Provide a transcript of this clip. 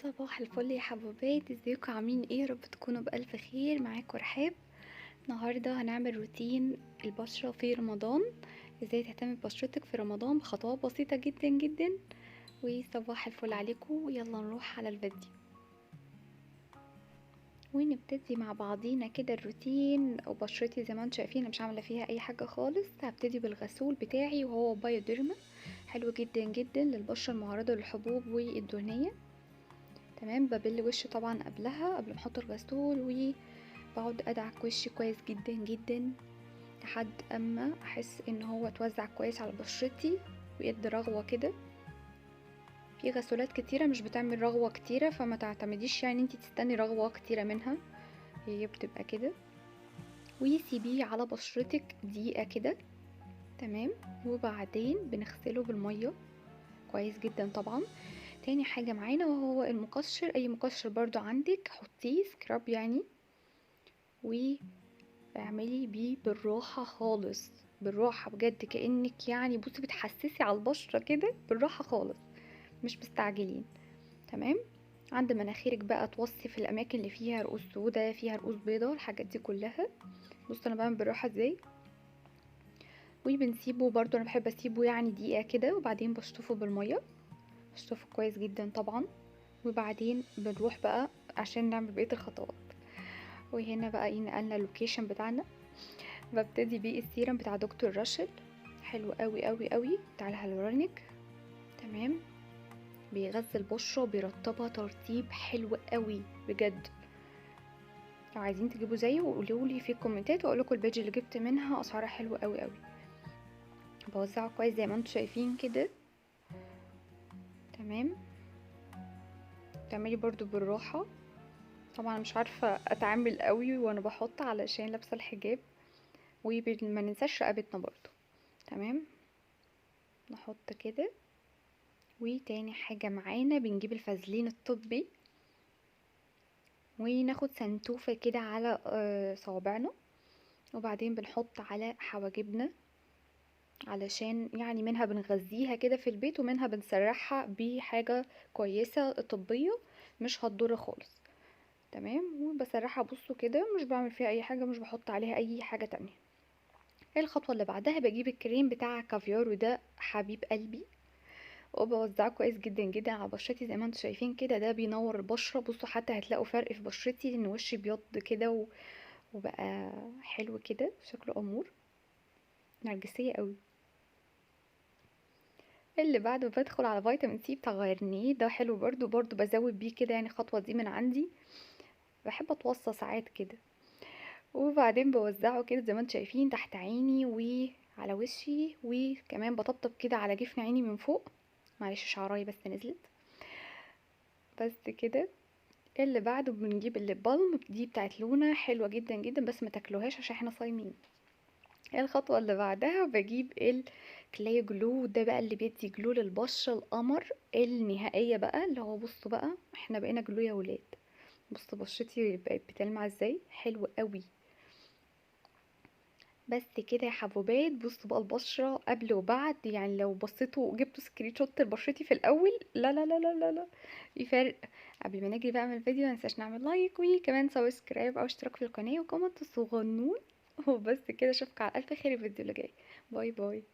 صباح الفل يا حبوبات، ازيكم عاملين ايه؟ يا رب تكونوا بألف خير. معاكم رحاب. النهارده هنعمل روتين البشرة في رمضان، ازاي تهتمي ببشرتك في رمضان بخطوات بسيطة جدا جدا. وصباح الفل عليكم، يلا نروح على الفيديو ونبتدي مع بعضينا كده الروتين. وبشرتي زي ما انتم شايفين مش عامله فيها اي حاجة خالص. هبتدي بالغسول بتاعي وهو بايوديرما، حلو جدا جدا للبشره المعرضه للحبوب والدهنيه. تمام، ببل وشي طبعا قبلها قبل ما احط الغسول، وبقعد ادعك وشي كويس جدا جدا لحد اما احس ان هو اتوزع كويس على بشرتي ويدي رغوه كده. في غسولات كتيرة مش بتعمل رغوه كتيرة، فما تعتمديش يعني انتي تستني رغوه كتيرة منها، هي بتبقى كده. وسيبيه على بشرتك دقيقة كده، تمام. وبعدين بنغسله بالمية كويس جدا طبعا. تاني حاجة معانا وهو المقشر، اي مقشر برضو عندك حطيه scrub يعني، واعملي بيه بالراحة خالص، بالراحة بجد، كانك يعني بصي بتحسسي على البشرة كده بالراحة خالص، مش مستعجلين. تمام، عند مناخيرك بقى توصي في الاماكن اللي فيها رؤوس سودا، فيها رؤوس بيضاء، الحاجات دي كلها. بصوا انا بعمل بالراحة ازاي. وبنسيبه برضو، انا بحب اسيبه يعني دقيقة كده، وبعدين بشطفه بالمية، بشطفه كويس جدا طبعا. وبعدين بنروح بقى عشان نعمل بقية الخطوات. وهنا بقى ايه، نقلنا ال location بتاعنا. ببتدي بيه السيرم بتاع دكتور راشل، حلو قوي قوي قوي، بتاع الهالورونيك. تمام، بيغذي البشرة وبيرطبها ترطيب حلو قوي بجد. لو عايزين تجيبوا زيه قولولي في الكومنتات واقول لكم ال page اللي جبت منها، اسعارها حلوة قوي قوي. بوزعه كويس زي ما انتم شايفين كده. تمام، تعملي برضو بالراحة طبعا، مش عارفه اتعامل قوي وانا بحط علشان لابسه الحجاب، وما ننساش رقبتنا برضو. تمام، نحط كده. وتاني حاجة معانا بنجيب الفازلين الطبي، وناخد سنتوفه كده على صوابعنا، وبعدين بنحط على حواجبنا، علشان يعني منها بنغذيها كده في البيت، ومنها بنسرحها بحاجة كويسة طبية مش هتضر خالص. تمام، وبسرحها بصوا كده، مش بعمل فيها اي حاجة، مش بحط عليها اي حاجة تانية. الخطوة اللي بعدها بجيب الكريم بتاع كافيار، وده حبيب قلبي، وبوزعه كويس جدا جدا على بشرتي زي ما انتم شايفين كده. ده بينور البشرة، بصوا حتى هتلاقوا فرق في بشرتي، ان وشي بيض كده وبقى حلو كده، شكله امور، نرجسية قوي. اللي بعده بدخل على فيتامين سي بتاع غيرنيه، ده حلو برضو، برضو بزود بيه كده يعني، الخطوة دي من عندي، بحب اتوصى ساعات كده. وبعدين بوزعه كده زي ما انتم شايفين تحت عيني وعلى وشي، وكمان بطبطب كده على جفن عيني من فوق، معلش شعراي بس نزلت، بس كده. اللي بعده بنجيب ال lip balm دي بتاعت لونا، حلوة جدا جدا، بس ما تاكلوهاش عشان احنا صايمين. الخطوة اللي بعدها بجيب ال Cleo Glow، ده بقى اللي بيدي glow للبشره القمر النهائية بقى، اللي هو بصوا بقى احنا بقينا glow يا ولاد. بصوا بشرتي بقت بتلمع ازاي، حلو قوي. بس كده يا حبوبات، بصوا بقى البشرة قبل وبعد، يعني لو بصيتوا وجبتوا screenshot لبشرتي في الاول، لا لا لا لا لا لا، في فرق. قبل ما نجري بقى من الفيديو ما ننساش نعمل like، وكمان subscribe او اشتراك في القناة، و comment صغنون. وبس كده، اشوفكم على الف خير الفيديو اللي جاي. bye bye.